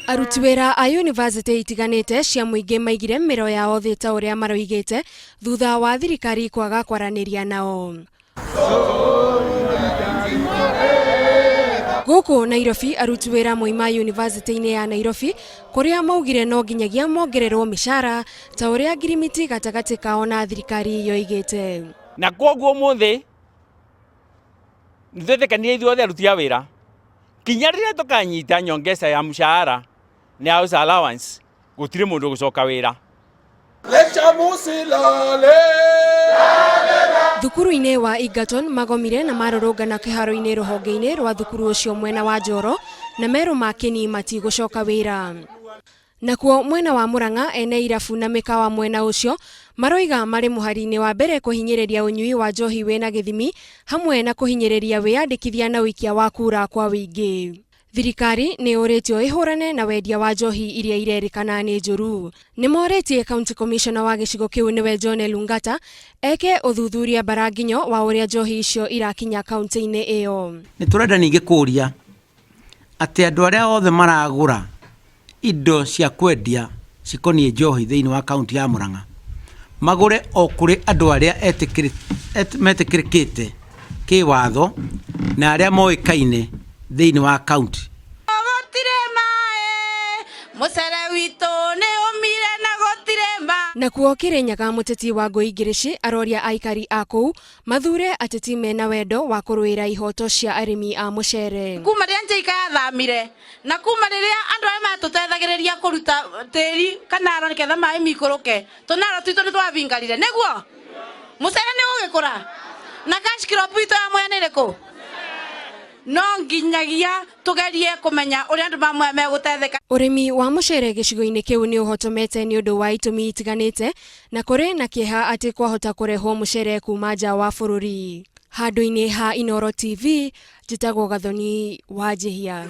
Aruti wĩra a yunivasĩtĩ itiganĩte cia mũingĩ maigire mĩro yao thĩ ta ũrĩa maroigĩte thutha wa thirikari kwaga kwaranĩria nao. Gũkũ Nairobi aruti wĩra moima yunivasĩtĩ-inĩ ya Nairobi kũrĩa maugire no nginyagia mongererwo mĩcara ta ũrĩa ngirimiti gatagatĩ kao na thirikari yoigĩte. Na kwoguo ũmũthĩ nĩtwetĩkanire ithuothe aruti a wĩra kinya rĩrĩa tũkanyita nyongeza ya mshahara na house allowance gũtirĩ mũndũ ũgũcoka wĩra. Thukuru-inĩ wa Egerton magomire na marũrũngana kĩharo-inĩ rũhonge-inĩ rwa thukuru ũcio mwena wa Njoro na merũ ma Kĩni matigũcoka wĩra. Nakuo mwena wa Murang'a ene irabu na mĩkawa mwena ũcio maroiga marĩ mũhari-inĩ wa mbere kũhinyĩrĩria ũnyui wa njohi wĩna gĩthimi hamwe na kũhinyĩrĩria wĩyandĩkithia na ũikia wa kura kwa wĩingĩ. Thirikari nĩ yũrĩtio ĩhũrane na wendia wa njohi iria irerĩkana nĩ njũru. Nĩ morĩtie County Commissioner wa gĩcigo kĩu nĩwe John Elungata eke ũthuthuria mbaranginyo wa ũrĩa njohi icio irakinya kaunti-inĩ ĩyo. Nĩ tũrenda ningĩ kũria atĩ andũ arĩa othe maragũra indo cia kwendia cikoniĩ njohi thĩinĩ wa kaunti ya Murang'a magũre o kũrĩ andũ arĩa metĩkĩrĩkĩte kĩwatho na arĩa moĩkaine thĩinĩ wa kaunti. Gũtirĩ maĩ, mũcere witũ nĩ ũmire na gũtirĩ maĩ. Nakuo Kĩrĩnyaga mũteti wa Ngũi Ngĩrĩci aroria aikari a kũu mathure ateti mena wendo wa kũrũĩra ihoto cia arĩmi a mũcere. Kuma rĩrĩa Njaika yathamire na kuma rĩrĩa andũ arĩa matũteithagĩrĩria kũruta tĩri kanaro nĩgetha maĩ mikũrũke tũnaro twitũ nĩ twabingarire nĩguo mũcere nĩ ũgĩkũra na cash crop itũ ya Mwea nĩ ĩrĩkũ? No nginyagia tũgerie kũmenya ũrĩa andũ ma Mwea megũtetheka. Ũrĩmi wa mũcere gĩcigo-inĩ kĩu nĩ ũhotomete nĩ ũndũ wa itũmi itiganĩte na kũrĩ na kĩeha atĩ kwahota kũrehwo mũcere kuma nja wa bũrũri. Handũ-inĩ ha Inooro TV, njĩtagwo Gathoni wa Njĩhia.